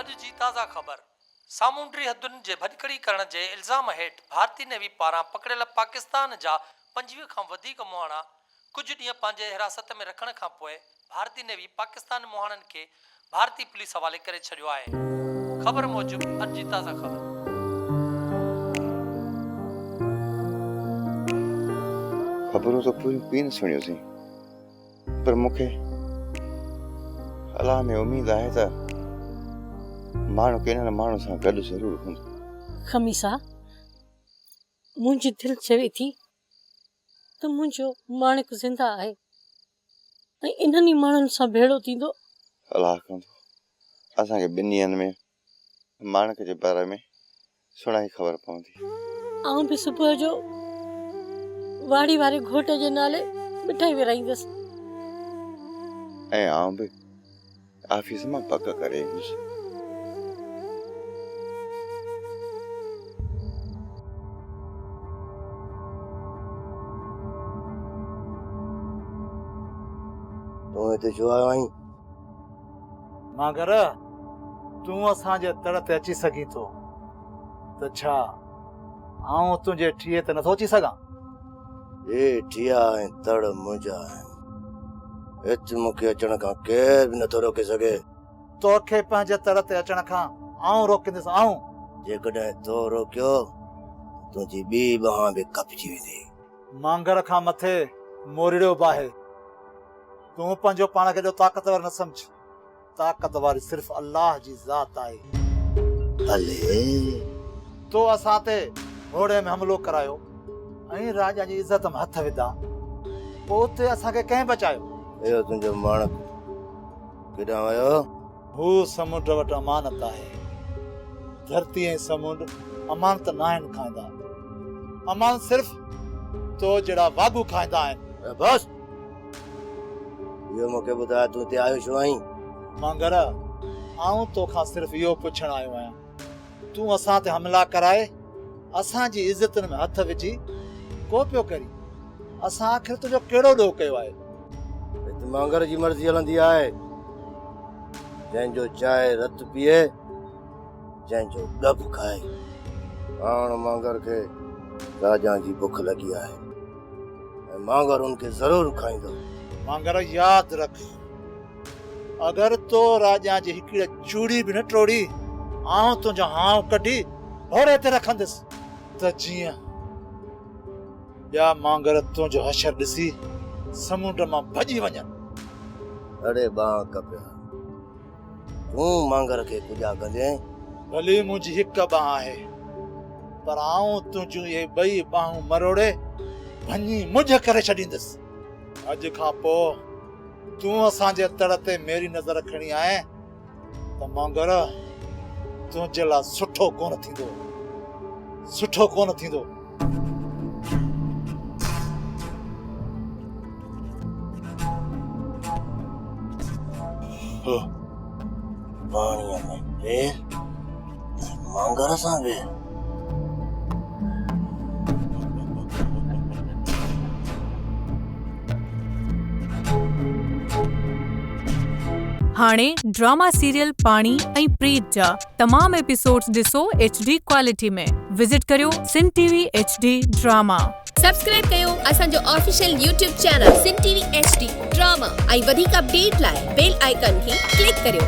اڄ جي تازه خبر، سامونڊي حدن جي ڀڃڪڙي ڪرڻ جي الزام هيٺ ڀارتي نيوي پاران پڪڙيل پاڪستان جا 25 کان وڌيڪ مهاڻا ڪجهه ڏينهن پنهنجي حراست ۾ رکڻ کانپوء ڀارتي نيوي پاڪستان مهاڻن کي ڀارتي پوليس حوالي ڪري ڇڏيو آهي. خبر موجب اڄ جي تازه خبر. خبرون ته پوريون ڪين سڻيوسين. پر مون کي الله ۾ اميد آهي ته ماڻهو ڪنهن نه ماڻهو سان گڏ ضرور هوندو. خميسا، منهنجي دل چوي ٿي ته منهنجو ماڻڪ زنده آهي ۽ انهن ئي ماڻهن سان ڀيڙو ٿيندو. الله ڪندو اسان کي ٻن ڏينهن ۾ ماڻڪ جي باري ۾ سڻائي خبر پوندي. آئون به صبح جو واڙي واري گهوٽ جي نالي مٺائي ورهائيندس. ۽ آئون به آفيس مان پڪ ڪري ايندس. تون هتي ڇو آيو آهين؟ مانگر، تون اسان جي تڙ تي اچي سگهين ٿو ته ڇا آئون تنهنجي ٺيهي تي نٿو اچي سگهان؟ هي ٺيها ۽ تڙ منهنجا آهن. هت مون کي اچڻ کان ڪير به نٿو روڪي سگهي. توکي پنهنجي تڙ تي اچڻ کان آئون روڪيندس، آئون! جيڪڏهن تو روڪيو ته تنهنجي ٻي ٻانهن به ڪپجي ويندي. مانگر کان مٿي مورڙيو به آهي. تون پنهنجو پاڻ کي ايڏو طاقتور نه سمجهه. طاقت واري صرف الله جي ذات آهي. علي! تو اسان تي گهوڙي ۾ حملو ڪرايو ۽ راڄا جي عزت ۾ هٿ وڌا، پوء اتي اسان کي ڪنهن بچايو؟ اهو تنهنجو ماڻڪ ڪيڏانهن ويو؟ هو سمنڊ وٽ امانت آهي. ڌرتي ۽ سمنڊ امانت ناهن کائيندا. امانت صرف تو جهڙا واڳون کائيندا آهن. بس! اهو مون کي ٻڌاء تون هتي آيو ڇو آهين؟ مانگر، آئون تو کان صرف اهو پڇڻ آيو آهيان. تون اسان تي حملا ڪرائي، اسان جي عزتن ۾ هٿ وجهي ڪو پيو ڪرين؟ اسان آخر تنهنجو ڪهڙو ڏوهه ڪيو آهي؟ هت مانگر جي مرضي هلندي آهي. جنهن جو چاهي رت پيئي، جنهن جو ڳڀ کائي. هاڻ مانگر کي راجا جي بک لڳي آهي. ۽ مانگر ان کي ضرور کائيندو. مانگر ياد رک اگر تو راڄان جي هڪڙي چوڙي به نه ٽوڙي آئون تنهنجو هانء ڪڍي گهوڙي تي رکندس ته جيئن ٻيا مانگر تنهنجو حشر ڏسي سمنڊ مان ڀڄي وڃن. اڙي ٻانهن ڪپيا. تون مانگر کي پوڄا ڪندين؟ ڀلي منهنجي هڪ ٻانهن آهي، پر آئون تنهنجون اهي ٻئي ٻانهون مروڙي ڀڃي مجهه ڪري ڇڏيندس. اڄ کان پوء تون اسان جي تڙ تي ميري نظر کڻي آئين ته مانگر تنهنجي لاء سٺو ڪونه ٿيندو، سٺو ڪونه ٿيندو. پاڻيء ۾ وير ۽ مانگر سان وير. هاڻي ڊراما سيريل پاڻي ۽ پريت جا تمام ايپيسوڊز ڏسو ايڇ ڊي ڪوالٽي ۾ وزٽ ڪريو Sindh T V H D drama. Subscribe ڪيو اسان جو official YouTube channel Sindh T V H D drama ۽ وڌيڪ اپڊيٽ لاء بيل آئيڪان کي ڪلڪ ڪريو.